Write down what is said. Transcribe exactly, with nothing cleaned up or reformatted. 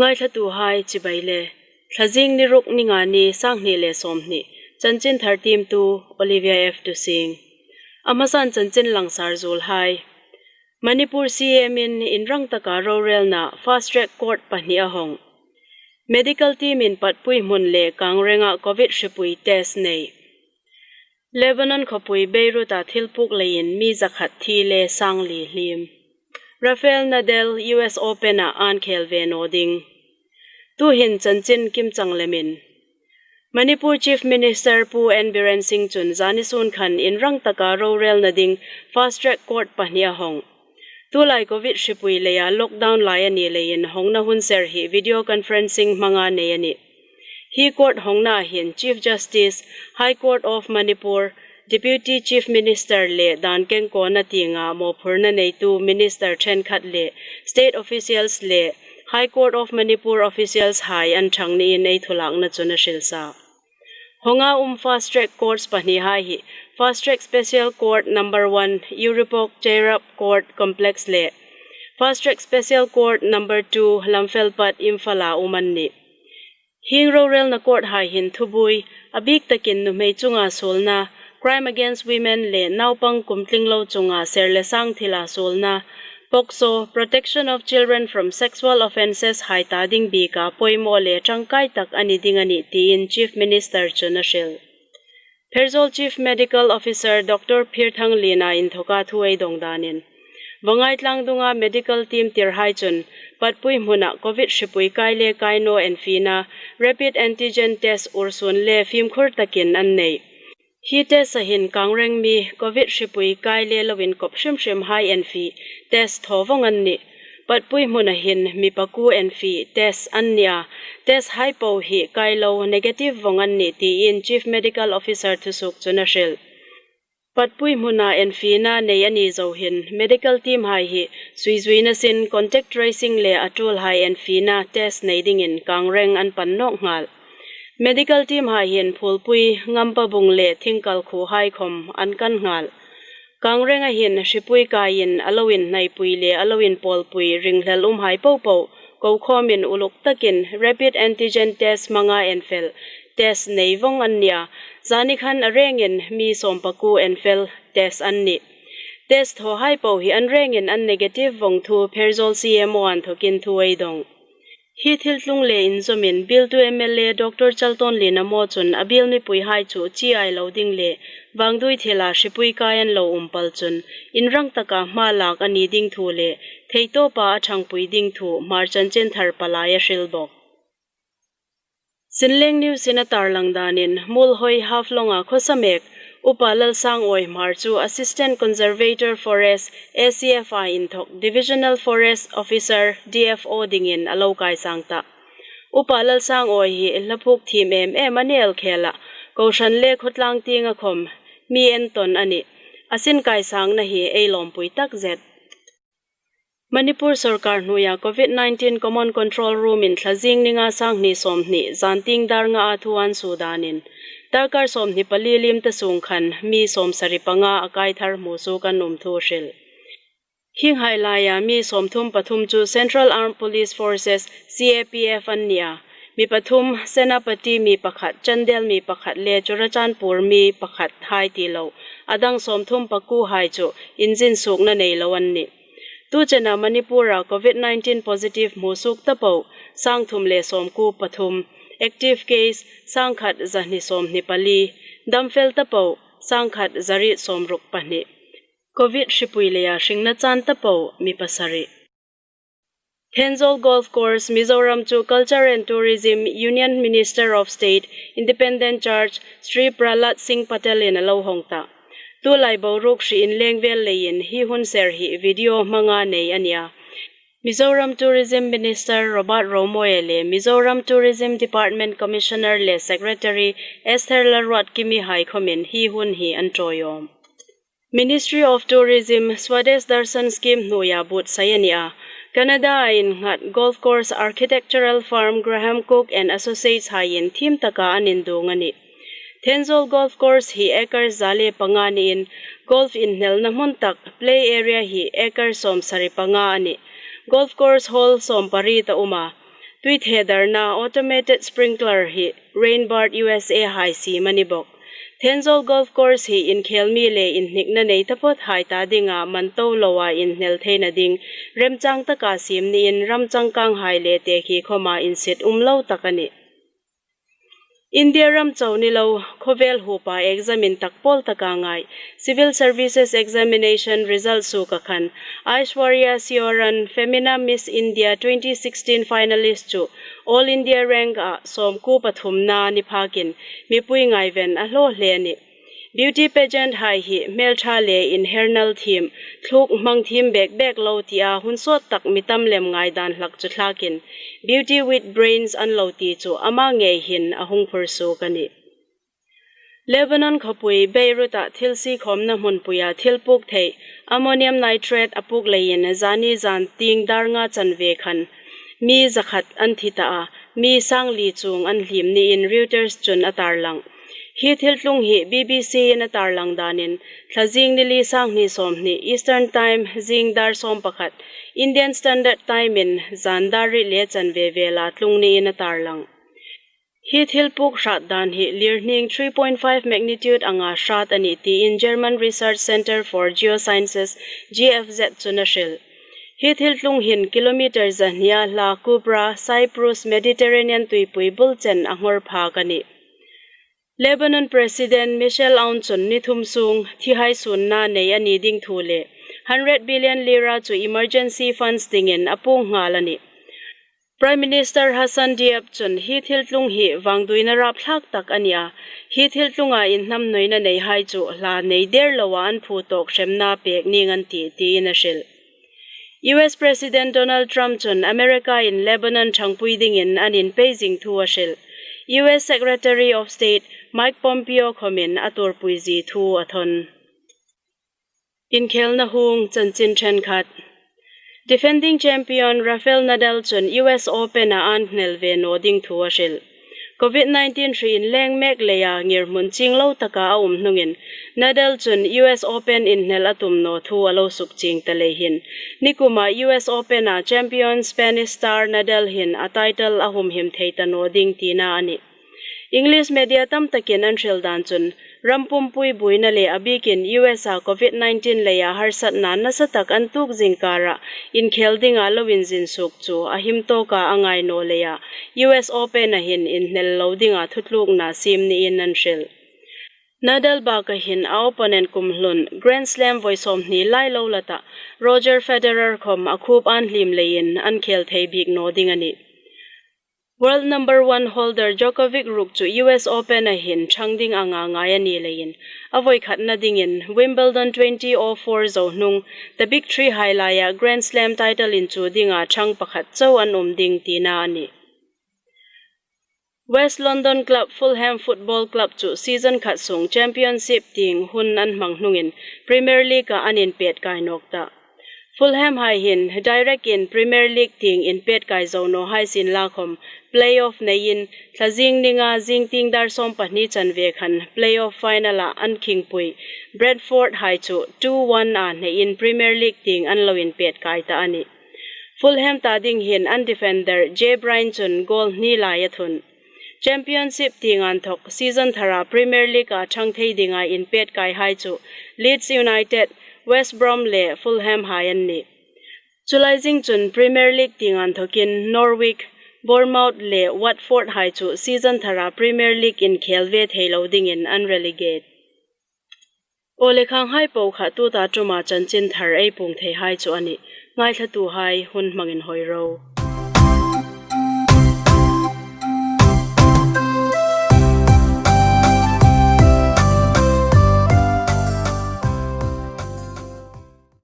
Ngaithlatuhai chibai le. Thlazing ni ruk, ni nga ni, sanghni le sawmhni. Chanchin thar tiemtu Olivia F Tusing. A hmasan chanchin langsar zuolhai. Manipur C M in inrang taka rorelna fast track court pahni a hawng. Medical team in Patpui hmun le Kangrenga Covid hripui test nei. Lebanon khawpui Beirut-a thil puk leiin mi zakhat thi le sangli hlim. Rafael Nadal U S Open-a an khel ve naw ding. Tuhin chanchin kimchang lemin. Manipur Chief Minister Pu N Biren Singh chun zani sun khan inrang taka rorelna ding fast track court pahni a hawng. Tulai Covid hripui leia lockdown lai a ni leiin hawngna hun ser hi video conferencing hmanga nei a nih. Hi court hawngna hin Chief Justice, High Court of Manipur, Deputy Chief Minister le dan kengkawna tienga mawphurna neitu minister ṭhenkhat le state officials le High Court of Manipur officials hai an ṭhang niin ei thulakna chun a hril sa. Hawnga um fast track courts pahnihai hi Fast Track Special Court number one, Uripok Cheirap Court Complex le Fast Track Special Court number two, Lamfelpat, Imphal-a um an nih. Hieng rorelna court hai hin thubuoi, a bik takin nuhmei chunga suolna, crime against women le naupang kum tling lo chunga ser le sang thila suolna, POCSO, Protection of Children from Sexual Offences hai ta ding bika poimaw le ṭangkai tak a ni ding a nih tiin Chief Minister chun a hril. Pherzawl Chief Medical Officer Doctor Phirthang Lina inthoka thu ei dawng danin. Vangai tlangdunga medical team tirhai chun Patpui hmuna Covid hripui kai le kai naw enfina rapid antigen test ursun le fimkhur takin an nei. Hi test-a hin Kangreng mi Covid hripui kai le loin kop hrim hrim hai enfi test thaw vawng an nih. Patpui hmuna hin mi pakuo enfi test an nih a, test hai po hi kai lo negative vawng an nih tiin Chief Medical Officer thusuok chun a hril. Patpui hmuna enfina nei a ni zo hin medical team hai hi suizuina sin contact tracing le a tul hai enfina test nei dingin Kangreng an pan nawk nghal. Medical team hai hin Phulpui, Ngampabung le Thingkal khuo hai khom an kan nghal. Kangrenga hin hripui kaiin a lo inhnaipui le a lo inpawlpui ringhlel um hai popo ko khawmin uluk takin rapid antigen test hmanga enfel test nei vawng an nih a, zani khan a rengin mi sawm pakuo enfel test an nih. Test thaw hai po hi an rengin an negative vawng thu Pherzawl C M O inthokin thu ei dawng. Hi thil tlung le inzawmin Bialtu M L A Doctor Chaltonli Namo chun a biel mipui hai chu chi ai lo ding le vangdui thila hripui kai an lo um pal chun inrang taka hma lak a ni ding thu le theitawpa a ṭhangpui ding thu Hmar chanchin thar palai a hril bawk. Chinleng News-in a tarlang danin Muolhoi Haflonga khawsa mek Upa Lalsangawi Hmar chu Assistant Conservator Forest, A C F-a inthok Divisional Forest Officer, D F O dingin a lo kaisang ta. Upa Lalsangawi hi hlaphuk thiem em em a ni el khela, kohran le khawtlang tienga khom mi entawn a nih. A sin kaisangna hi ei lawmpui tak zet. Manipur sawrkar hnuoia Covid nineteen Common Control Room-in thlazing ni nga sanghni sawmhni zantieng dar ngaa thu an suo danin darkar sawmhni pali liem ta sung khan mi sawmsari panga a kai thar hmusuok an um thu a hril. Hienghai laia mi sawmthum pathum chu Central Armed Police Forces, C A P F an ni a, mi pathum Senapati mi pakhat, Chandel mi pakhat le Churachandpur mi pakhat hai ti lo a dang sawmthum pakuo hai chu inzin suokna nei lo an nih. Tu chena Manipur-a Covid nineteen positive hmusuok ta po sangthum le sawmkuo pathum, active case sangkhat zahni sawmhni pali, damfel ta po sangkhat zariet sawmruk pahni. Covid hripui leia hringna chan ta po mi pasari. Thenzawl Golf Course, Mizoram chu Culture and Tourism, Union Minister of State, Independent Charge, Shri Prahlad Singh Patel-in a lo hawng ta. Tulai boruok hri inleng vel leiin hi hun ser hi video hmanga nei a ni a. Mizoram Tourism Minister Robert Romawia le Mizoram Tourism Department Commissioner le Secretary Esther Lalruatkimi hai khomin hi hun hi an ṭawiawm. Ministry of Tourism Swadesh Darshan Scheme hnuoia buotsai a ni a, Canada-a innghat golf course architectural firm Graham Cook and Associates haiin thiem taka an induong a nih. Thenzawl Golf Course hi acres za le panga niin, golf inhnelna hmun tak play area hi acre sawmsari panga a nih. Golf course hall sawmpariet a um a, Tui thedarna automated sprinkler hi Rainbird U S A hai siem a ni bawk. Thenzawl Golf Course hi inkhel mi le inhnikna nei taphawt hai ta dinga man to loa inhnel theina ding remchang taka siem niin ram changkang hai le tekhi khawma insit um lo tak a nih. India ram chau ni lo, khawvel hupa exam intak pawl taka ngai Civil Services Examination result suoka khan Aishwarya Sioran Femina Miss India twenty sixteen finalist chu All India rank-a sawmkuo pathumna ni phakin mipui ngaiven a hlaw hle a nih. Beauty pageant hai hi hmelṭha le inhernal thiem, thluk hmang thiem bek bek lo tia hun sawt tak mi tam lem ngaidan hlak chu thlakin Beauty with Brains an lo ti chu ama ngei hin a hung phur suok a nih. Lebanon khawpui Beirut-a thil siekhawmna hmunpuia thil puk thei ammonium nitrate a puk leiin zani zan tieng dar nga chanve khan mi zakhat an thi ta a, mi sangli chuong an hliem niin Reuters chun a tarlang. Hi thiltlung hi B B C-in a tarlang danin, thlazing ni li sanghni sawmhni Eastern Time zing dar sawmpakhat, Indian Standard Time-in zan dar riet le chanve vela tlung niin a tarlang. Hi thil puk hrat dan hi lirhning three point five magnitude anga hrat a nih tiin German Research Center for Geosciences, G F Z, chun a hril. Hi thiltlung hin kilometer zahnia hla Kupra, Cyprus, Mediterranean tuipui bul chen a nghor phak a nih. Lebanon President Michel Aoun chun ni thum sung thihai sunna nei a ni ding thu le hundred billion lira chu emergency funds dingin a puong nghal a nih. Prime Minister Hassan Diab chun hi thiltlung hi vangduoina rapthlak tak a nih a, hi thiltlunga inhnamnuoina neihai chu hla nei der loa an phu tawk hremna pek ning an tih tiin a hril. U S President Donald Trump chun America-in Lebanon ṭhangpui dingin an inpei zing thu a hril. U S Secretary of State Mike Pompeo khawmin a tuorpui zie thu a thawn. Inkhelna hung chanchin ṭhenkhat. Defending champion Rafael Nadal chun U S Open-a an hnel ve naw ding thu a hril. Covid nineteen hriin leng mek leia ngirhmun ching lo taka a um hnungin Nadal chun U S Open inhnel a tum naw thu a lo sukchieng ta lei hin, nikuma U S Open-a champion Spanish star Nadal hin a title a humhim thei ta naw ding tina a nih. English media tam takin an hril dan chun, ram pumpui buoina le a bikin U S-a Covid nineteen leia harsatna nasa tak an tuok zing kara inkhel dinga lo inzin suok chu a him tawka a ngai naw leia U S Open-a hin inhnel lo dinga thutlukna siem niin an hril. Nadal baka hin a opponent kumhlun Grand Slam voi sawmhni lai lo la ta Roger Federer khawm a khup an hliem leiin an khel thei bik naw ding a nih. World number one holder Djokovic ruok chu U S Open-a hin ṭhang ding anga ngai a ni leiin, a voi khatna dingin Wimbledon twenty oh four zo hnung the big three hai laia Grand Slam title inchu dinga ṭhang pakhat chau an um ding tina a nih. West London club Fulham Football Club chu season khat sung Championship tieng hun an hmang hnungin Premier League-a an inpetkai nawk ta. Fulham hai hin direct-in Premier League tieng inpetkai zo naw hai sienla khawm, playoff neiin, thlazing ninga zing tieng dar sawmpahni chanve khan playoff final-a an khingpui Brentford hai chu two one-a hneiin Premier League tieng an lo inpetkai ta a nih. Fulham ta ding hin an defender Jay Bryan chun goal hni lai a thun. Championship tieng inthawk season thara Premier League-a ṭhang thei dinga inpetkai hai chu Leeds United, West Brom le Fulham hai an nih. Chu lai zing chun Premier League tieng inthawkin Norwich, Bournemouth le Watford hai chu season thara Premier League inkhel ve thei lo dingin an relegate. Aw le, khang hai po kha tuta ṭuma chanchin thar ei puong thei hai chu a nih. Ngaithlatuhai hun hmangin hawi ro.